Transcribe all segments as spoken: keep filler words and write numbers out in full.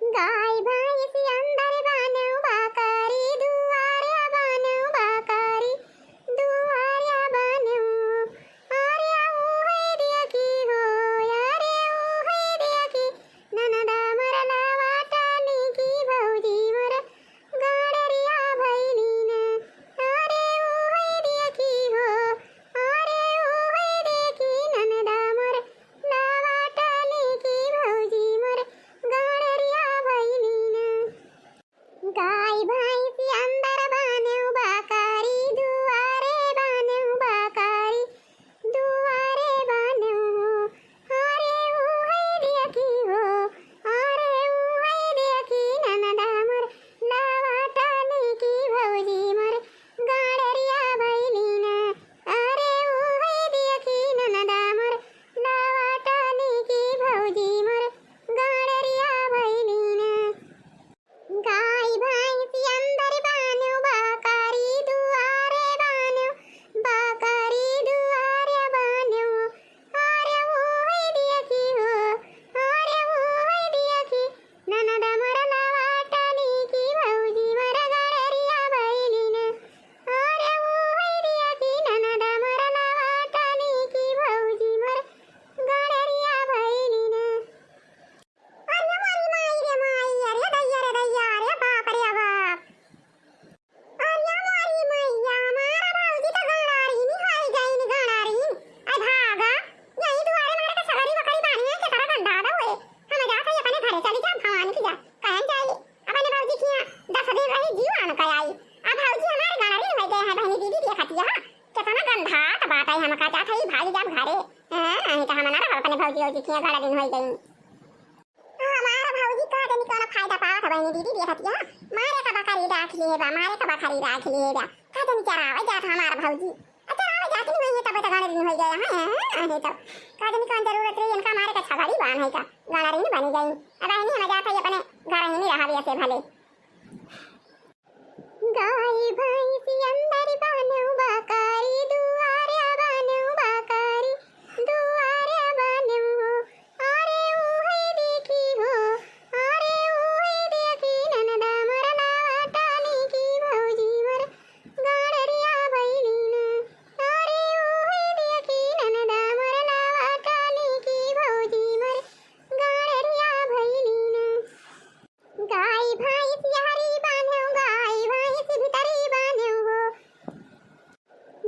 गाय भैंस अंदर बान्हेउ बकरी, दुआरे बान्हेउ बकरी, दुआरे बान्हेउ। अरे उहै देखी हो, अरे उहै देखी, ननद मोर लवटली की भौजी मोर गड़रिया भैली न। अरे उहै देखी हो, अरे उहै देखी, ननद मोर लवटली की भौजी मोर गड़रिया भैली न। गाय भैंस अंदर बान्हेउ बकरी, दुआरे बान्हेउ बकरी, दुआरे बान्हेउ हो। अरे उहै देखी हो, अरे उहै देखी, ननद मोर लवटली की भौजी मोर गड़रिया भैली न। अरे उहै देखी, ननद मोर लवटली की भौजी मोर गड़रिया भैली न। गाय भैंस अंदर बान्हेउ बकरी, दुआरे बान्हेउ बकरी, दुआरे बान्हेउ। अरे उहै देखी हो, अरे उहै देखी, ननद मोर लवटली की भौजी मोर गड़रिया भैली न। अरे उहै देखी, ननद मोर लवटली की भौजी मोर गड़रिया भैली न। अरे मोरी माई रे माई, अरे दैया रे दैया, अरे बाप रे बाप। अरे मोरी मैया, हमार भौजी तो गड़रिन होइ गइन, गड़रिन। अरे भागा, यही दुआरे मारे के सगरी बकरी बान्ही है, के तरह गंधा दो है। हम जात है अपने घरे चली जा, भवानी की जा, कहन जाई। अपने भौजी किहाँ दस दिन रही, जीव आन का आई। अब भौजी हमार गड़रिन होइ गए हैं, बहनी दीदी देखती है। केतना गंधात बाटै, हम का चाहत हई भाग जाब घरे। हाँ, नहीं तो हम ना रहब अपने भौजी औजी किहाँ, गड़रिन होइ गई। हमार भौजी का जानी कौन फायदा पावत है बहनी दीदी देखत है। मारे का बकरी राख लिए बा, मारे का बकरी राख लिए बा। का जानी चरावे जात हमार भौजी। आ चरावे जात नहीं है तब तो गड़रिन होइ गया है, हाँ, नहीं तो। का जानी कौन जरूरत रही इनका मारे का छगड़ी बान है का। गड़रिन बनी गई। अब बहनी हम जात है अपने घर ही नहीं रहा ऐसे भले। गाय भैंस अंदर बान्हेउ बकरी, दुआरे बान्हेउ बकरी, दुआरे बान्हेउ हो। अरे उहै देखी हो, अरे उहै देखी, ननद मोर लवटली की भौजी मोर गड़रिया भैली न। अरे उहै देखी, ननद मोर लवटली की भौजी मोर गड़रिया भैली न। गाय भैंस यहरी बान्हेउ, गाय भैंस भितरी बान्हेउ हो।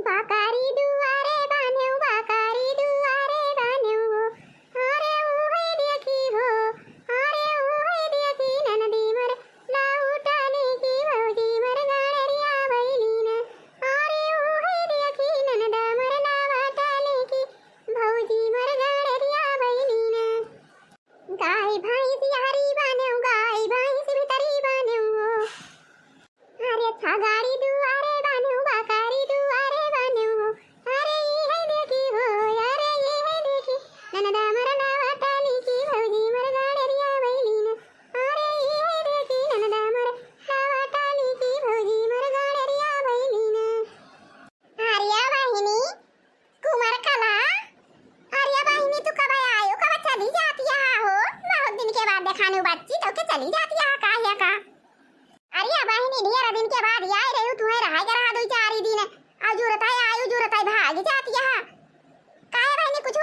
बकरी दुआरे बान्हेउ, बकरी दुआरे बान्हेउ हो। अरे उहै देखी हो, अरे उहै देखी, ननदी मोर लवटली की भौजी मोर गड़रिया भैली न। अरे उहै देखी, ननद मोर लवटली की भौजी मोर गड़रिया भैली न। गाय भैंस यहरी बान्हेउ, गाय भैंस भितरी बान्हेउ हो। अरे छगड़ी दुआरे बान्हेउ, बकरी दुआरे बान्हेउ हो। अरे इहै देखी हो, अरे इहै देखी, ननद मोर लवटली की भौजी मोर गड़रिया भैली न। अरे इहै देखी, ननद मोर लवटली की भौजी मोर गड़रिया भैली न। अरे बहिनी, कुमार कला, अरे बहिनी, तू कब आयो, कब चली जाती है हो? बहुत दिन के बाद देखाने बच्ची, तो के चली जाती है का, या का? अरे बहिनी, ढेर दिन के बाद आए रही, तू है रहा के रहा दो चार ही दिन, और जरूरत है आयो, जरूरत है भाग जाती है। काहे बहिनी, कुछ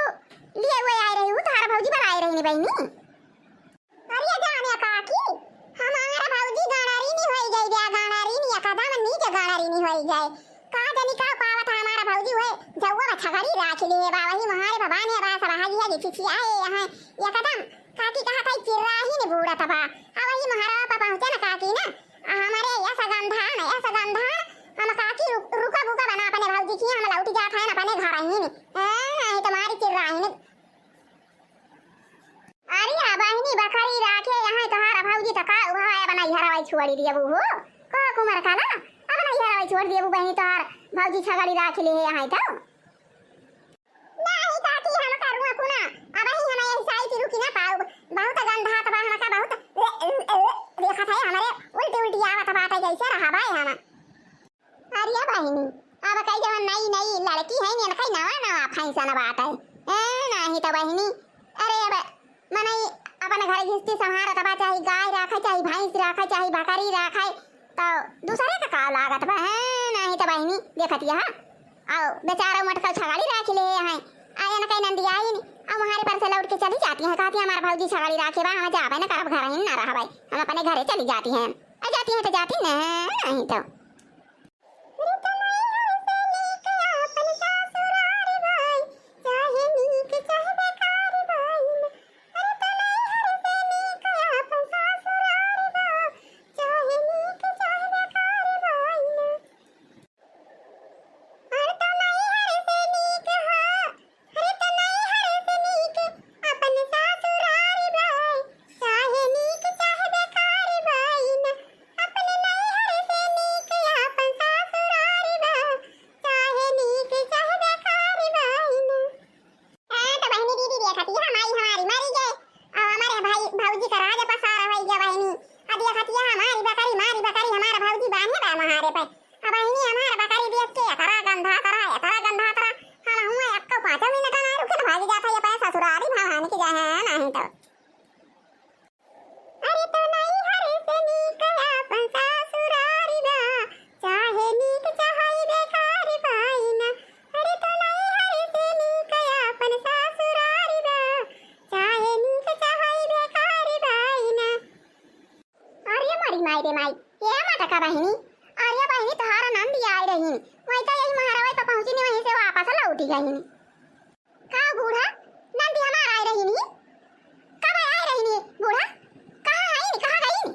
लिए हुए आए रही, तोहार भौजी बुलाए रही नी बहिनी? अरे जाने काकी, हमार भौजी गड़रिन होइ गई बा, गड़रिन एकदम नीक गड़रिन होइ गई। का जानी का पावत है हमार भौजी, हुए जौआ में छगड़ी राख लिए बा, वही मोहारे भवानी बा, सब हाजी हाजी छिछियाए यहाँ एकदम। काकी कहत है चिर्राहिन बूड़त बा। आ वही मोहरवा पर पहुँचे न काकी ना, आ हमरे यस गंधान, यस गंधान, हम काकी रुक, रुका बुका बना अपने भौजी की, हम लौट जात है अपने घर ही। ए, नहीं तुम्हारी चिर्राहिन। अरे आ बहिनी, बकरी राखे यहाँ तोहार भौजी तो का उहाँ अपना नैहरवा छोड़ी दियबू हो? को कुमार काला, अपना नैहरवा छोड़ दियबू बहिनी, तोहार भौजी छगड़ी राख ले है यहाँ तो। नहीं काकी, हम करुआ कुना, अब ही हम यही साई की रुकी ना पाऊ, बहुत गंधात बा हमका, बहुत देखत है हमरे उल्टी उल्टी आवत बाटे जैसे रहा भाई हम। अरे बहिनी, अब कई जवन नई नई लड़की है, इनका नवा नवा फैशन बाटे। ए, नाही तो बहिनी, अरे अब मनई अपन घर गृहस्थी संभारत बा, चाहे गाय रहा, तो दूसरे का का लागत बा, हैं? नाहीं तो बहिनी, देखत यह, अउ बेचारा मोटका छगड़ी राखि ले हैं, आ एनकै नंदियाइन, अउ हमारे पर से लौट के चली जाती हैं, कहती हैं, "हमार भौजी छगड़ी राखे बा, हम जाबे न करब, घर ही न रहबै, हम अपने घरे चली जाती हैं।" आ जाती हैं तो जाती न, नाहीं तो। अरे त नैहर से नीक ह, अरे त नैहर से नीक अपन ससुरारी बा, चाहे नीक चाहे बेकार बा न, अपन नैहर से नीक अपन ससुरारी बा, चाहे नीक चाहे बेकार बा न। हाँ, तो बहिनी दीदी देखत यह माई हमारी मरी गए, और हमारे भाई भौजी का राज पसार होइ गया बहिनी। अब देखत यह हमारी बकरी, मारी बकरी हमारा भौजी बांधे बा महारे पे। अब बहिनी हमारा बकरी देख के एतरा गंधात रहा, एतरा गंधात रहा, हम हुआ एक्को पाँचों मिनट ना रुके तो भागी जात है ये अपने ससुरारी भवानी की जय है नहीं तो। अरे तो नैहर से नीक आपन ससुरारी बा, चाहे नीक चाहे बेकार बा न। अरे तो नैहर से नीक आपन ससुरारी बा, चाहे नीक चाहे बेकार बा न। अरे मोरी माई रे माई, ये मटका बहिनी, अरे बहिनी तोहार नंदी आए रही, वही तो यही महाराज पे पहुँची नहीं, वहीं से वापस लौटी गई। का बूढ़ा, नंदी हमार आए रही नहीं? कब आए रही नहीं बूढ़ा? कहाँ है नहीं, कहाँ गई नहीं?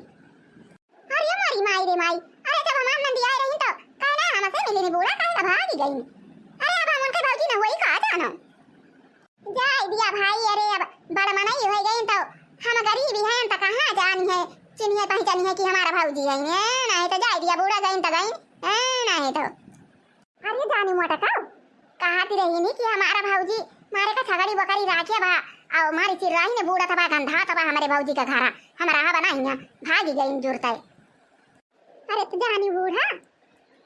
अरे मोरी माई रे माई, अरे जब हमार नंदी आए रही तो काहे ना हमसे मिली नहीं बूढ़ा, काहे का भागी गई नहीं? अरे अब हम उनके भौजी न हुई का जानो। जाए दिया भाई, अरे अब बड़ मनई हो गई तो हम गरीब ही हैं तो कहाँ जानी है, चिन्हिए पहचानी है कि हमारा भौजी है, नहीं तो जाए दिया बूढ़ा गई तो गई, नहीं तो। अरे जानी मोटका, कहत रही नी कि हमारा भौजी मारे का छगड़ी बकरी राखे बा, अउ मारी चिर्राही ने बूढ़ा तबा गंधा तबा हमरे भौजी का घरा, हम रहा बना हियाँ, भागी गई जुरते। अरे त जानी बूढ़ा,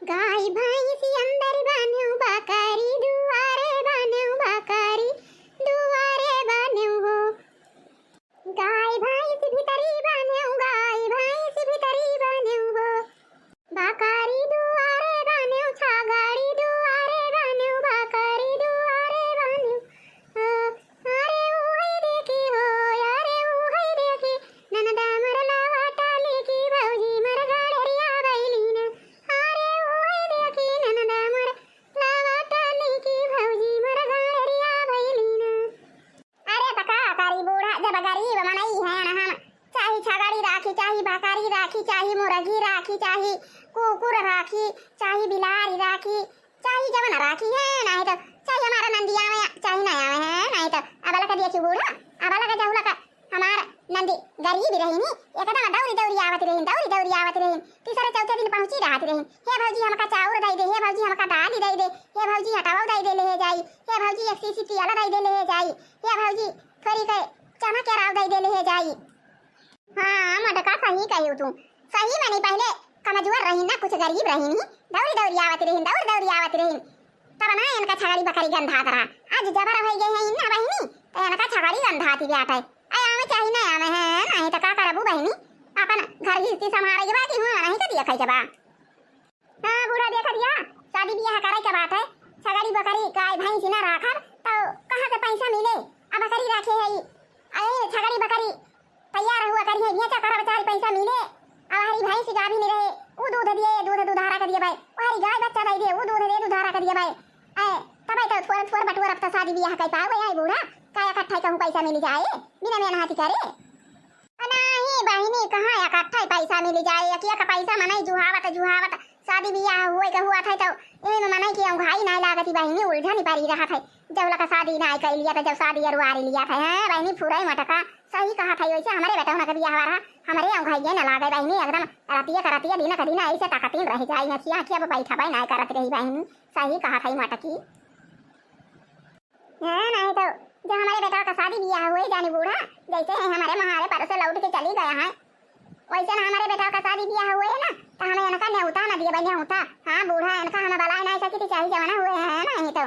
गाय भैंस अंदर बान्यो बकरी दुआरे बान्यो बकरी दुआरे बान्यो हो। गाय भैंस भितरी बान्यो, गाय भैंस भितरी बान्यो हो। बकरी दुआरे बान्यो, छागड़ी दुआरे बान्यो, बकरी दुआरे बान्यो। ओ, अरे उहै देखी हो, अरे उहै देखी, ननदा मोर लावा टाली की भौजी मोर गड़रिया बैली ना। अरे उहै देखी, ननदा मोर लावा टाली की भौजी मोर गड़रिया बैली ना। अरे त का करी बूढ़ा, जब गरीब मनई हैं हम, चाहे छगड़ी राखी, चाहे बकरी राखी, चाहे मुर्गी राखी, चाहे कुकुर राखी, चाहे बिलारी राखी, चाहे जवन राखी है, नहीं तो चाहे हमारा नंदी आवे, चाहे ना आवे है, नहीं तो अब लगा देखी बूढ़ा, अब लगा जाहू लगा हमार नंदी गरीब रही नी, एकदम दौरी दौरी आवत रही, दौरी दौरी आवत रही, तीसरे चौथे दिन पहुँची रहत रही, "हे भौजी हमका चाउर दे दे, हे भौजी हमका दाल दे दे, हे भौजी हटवा दे दे ले जाई, हे भौजी एक शीशी पियाला दे दे ले जाई, हे भौजी थोड़ी के चना के राव दे दे ले जाई।" हाँ मोटका सही कही तू, सही मनी पहले कमजोर रही ना, कुछ गरीब रही नी, दौरी दौरी आवत रही, दौरी दौरी आवत रही, तब ना इनका छगड़ी बकरी गंधात रहा। आज जबर होइ गए हैं इन्ना बहिनी, तो इनका छगड़ी गंधाती बाटे। अरे आवे चाही ना आवे है, नहीं तो का करबू बहिनी, अपन घर गृहस्थी संभारे के बा कि हुआ नहीं तो दिया खाई के बा। हाँ बूढ़ा देखा दिया, शादी बियाह करे के बात है, छगड़ी बकरी गाय भैंस ना राखब तो कहाँ से पैसा मिले? अब बकरी राखे है ई, अरे छगड़ी बकरी तैयार हुआ करिए, बेचा करा बेचारी पैसा मिले। अब हरी भैंस गाभिन रहे, ऊ दूध दिए, दूध दुधारा कर दिए भाई, हरी गाय बच्चा दे दे, ऊ दूध दे दुधारा कर दिए भाई। ए, तबै तो थोर थोर बटोर अब तो शादी बियाह कर पावे आई बूढ़ा, का इकट्ठा कहूँ पैसा मिल जाए, बिना मेहनत करे। अ, नाही बहिनी, कहाँ इकट्ठा पैसा मिल जाए, एक एक पैसा मनई जुहावत जुहावत शादी बियाह हुए के हुआ था तो एमे मनई के औंघाई नाय लागती बहिनी, उलझन ही परी रहत है। जब लका शादी नाय कइ लिया था, जब शादी अरुआरी लिया था, हैं बहिनी, फुरई मटका, सही कहा था। वैसे हमरे बेटौना के बियाह रहा, हमरे औंघाइये न लागे बहिनी, एकदम रतिया का रतिया, दिन का दिन ऐसे ताकतीन रह जाई, अखिया अखिया अब बैठबे नाय करत रही बहिनी, सही कहा था मटकी। हाँ, नहीं तो जो हमारे बेटा का शादी बियाह हुए जानी बूढ़ा, जैसे है हमारे महारे पर से लौट के चली गया है, वैसे ना हमारे बेटा का शादी बियाह हुए है ना, तो हमें इनका न्योता ना दिए भाई, न्योता। हाँ बूढ़ा, इनका हमें बलाए नहीं सकी थी, चाहे जमाना हुए है ना, नहीं तो।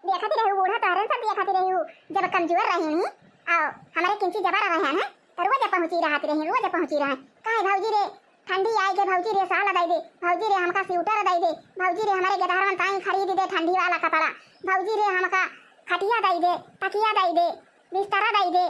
देखती रही बूढ़ा, तोहरे सब देखती रही, जब कमजोर रही नहीं, आओ हमारे किंची जबर रहे हैं, तो रोज पहुँची रहती रही, रोज पहुँची रहे। काहे भौजी रे, ठंडी आइ गे भौजी रे, साल दइ दे, भौजी रे हमका स्वेटर दइ दे, भौजी रे हमरे गेदहरवन ताईं खरीद दे ठंडी वाला कपड़ा, भौजी रे हमका खटिया दइ दे, तकिया दइ दे, बिस्तरा दइ दे।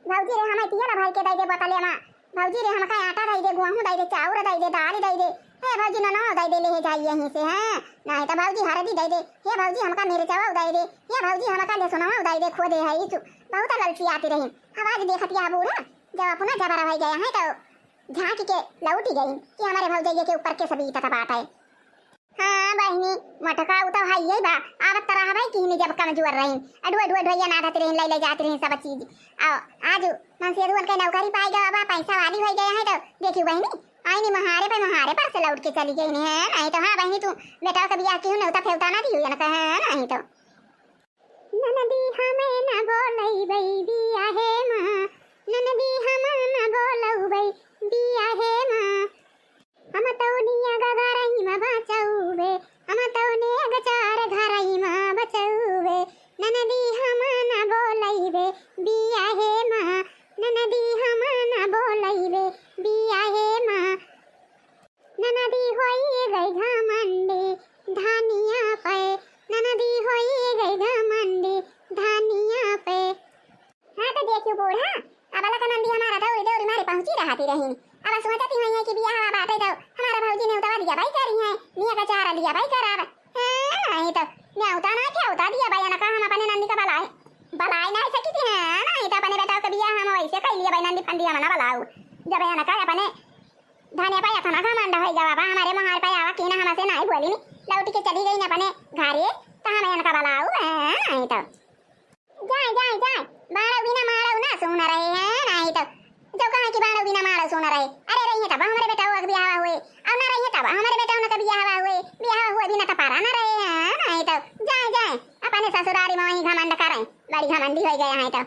भौजी रे, हमें पियल भर के दइ दे बोतले मा। भौजी रे, हमका आटा दइ दे, गेहूं दइ दे, चाउर दइ दे, दाल दइ दे। हे भौजी, ननौ दइ दे, लेहे जाई यहीं से, हैं? नाहीं तो भौजी हरदी दइ दे। हे भौजी, हमका मिर्चवा दइ दे। हे भौजी, हमका लहसुनवा दइ दे, खो दे है ई चु-, बहुत ललचियाती रही। अब आज देखत या बूढ़ा, जब अपना जबर होइ गया है तो झांक के लौटि गई कि हमरे भौजइया के ऊपर के सभी तत बात है। हाँ बहिनी, मोटका उ तो हइये बा। आवत त रहबै किहनी जब कमजोर रहिन। अडुआ, अडुआ, ढोइया नाधत रहिन, लइ, लइ जात रहिन सब चीज। अउ आज मनसेधुअन के नौकरी पाइ गवा बा, पैसा वाली होइ गया है तो देखिउ बहिनी, आइनी महारे पे, महारे पर से लौट के चली गइन है। नाहीं तो हाँ बहिनी, तू बेटवा के बियाह किहू नेवता फेवता ना दिहू, इनका है नाहीं तो। ननदी हमें न बोलइबै बियाहे मा, ननदी हमें न बोलउबै बियाहे मा। हम तौनिया गगरई मा बचउबे, हम तौने गचार घरई मा बचउबे। ननदी हमें न बोलइबे बियाहे मा, ननदी हमें न बोलइबे बियाहे मा। ननदी होई गई घमंडी धनिया पे, ननदी होई गई घमंडी धनिया पे। हाँ तो देखियो बूढ़ा, अब अलग नंदी हमारा दौरी दौरी मारे पहुँची रहती रही। अब सोचती हुई है कि बियाह बाटे तो हमारा भौजी नेवता दिया भाई करी है, निया का चारा लिया भाई करावे। हाँ, नाहीं तो नेवता ना क्या होता दिया भाई ना, का हम अपने नंदी का बलाए, बलाए नाहीं सकी थी। हाँ, नाहीं तो अपने बेटा के बियाह हम वैसे कर लिया भाई, नंदी फंदी हम ना बलाऊ। जब है ना का अपने धनिया पाया था ना घमंड होई गवा बा, हमारे मोहार पे आवा कि ना हमसे नाहीं बोली नी, लौट के चली गई ना अपने घरे, तो हम इनका बलाऊ है, नाहीं तो। जाए, जाए, जाए, बाड़ो बिना माड़ो ना सुन रहे हैं, नाहीं तो। जो कहा कि बाड़ो बिना माड़ो सुन रहे, अरे रही है तब हमारे बेटा हुआ बियाह हुए, और ना रही है तब हमारे बेटा हुआ का बियाह हुए, बियाह हुए बिना तो पारा ना रहे हैं, नाहीं तो। जाए, जाए, अपने ससुरारी में वहीं घमंड करें, बड़ी घमंडी होई गया है तो।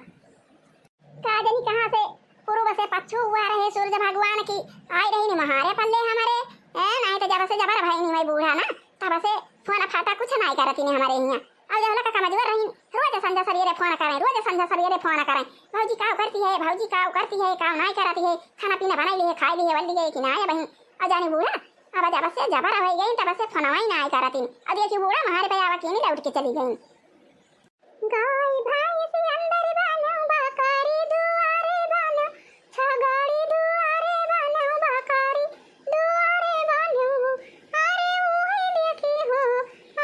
का जानी कहाँ से पूर्व से पच्छू हुआ रहे सूरज भगवान की, आई रही निमहारे पल्ले हमरे। ए, नाहीं तो जब से जबर भई निमई बूढ़ा ना, तब से फोन फाटा कुछ नाहीं करती ने हमरे हियाँ। और जब लगा कमजोर रही, रोज संझा सवेरे फोन करें, रोज संझा सवेरे फोन करें, "भौजी काउ करती है, भौजी काउ करती है, काउ नाहीं करती है, खाना पीना बनाई ली है, खाई ली है, वल्ली है कि नाहीं बहिन।" और जानी बूढ़ा, अब जब से जबर भई गई, तब से फोनवा ही नाहीं करती। और देखी बूढ़ा, हमारे पे आवा के नहीं लौट के चली गई। गाय भैंस अंदर बान्हो, बकरी दुआरे बान्हो, छगड़ी दुआरे बान्हो, बकरी दुआरे बान्हो। अरे उहै देखी हो,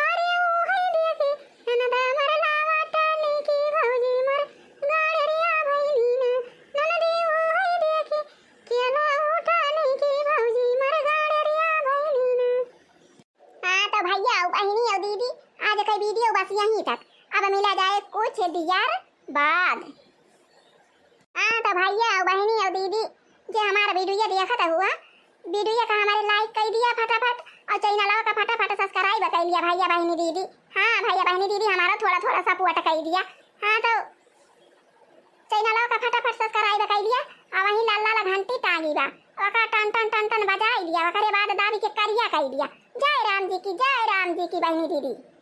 अरे उहै देखी, ननद मोर लावटानी की भौजी मोर गाड़रिया भैली ना। ननदी उहै देखी, केला उठानी की भौजी मोर गाड़रिया भैली ना। हाँ तो भैया और बहिनी और दीदी, आज का video बस यहीं तक। अब मिला जाए कुछ दियर बाद। हाँ तो भैया और बहिनी और दीदी, जे हमारा video देखत हुआ, video का हमारे like कर दिया फटाफट और channel का फटाफट subscribe कर लिया भैया बहिनी दीदी। हाँ भैया बहिनी दीदी, हमारा थोड़ा थोड़ा support कर दिया। हाँ तो channel का फटाफट subscribe कर लिया और वहीं लाल लाल घंटी टांगी बा, ओका टन टन टन टन बजाई दिया, ओकरे बाद दाबी के करिया कर दिया। जय राम जी की, जय राम जी की बहिनी दीदी।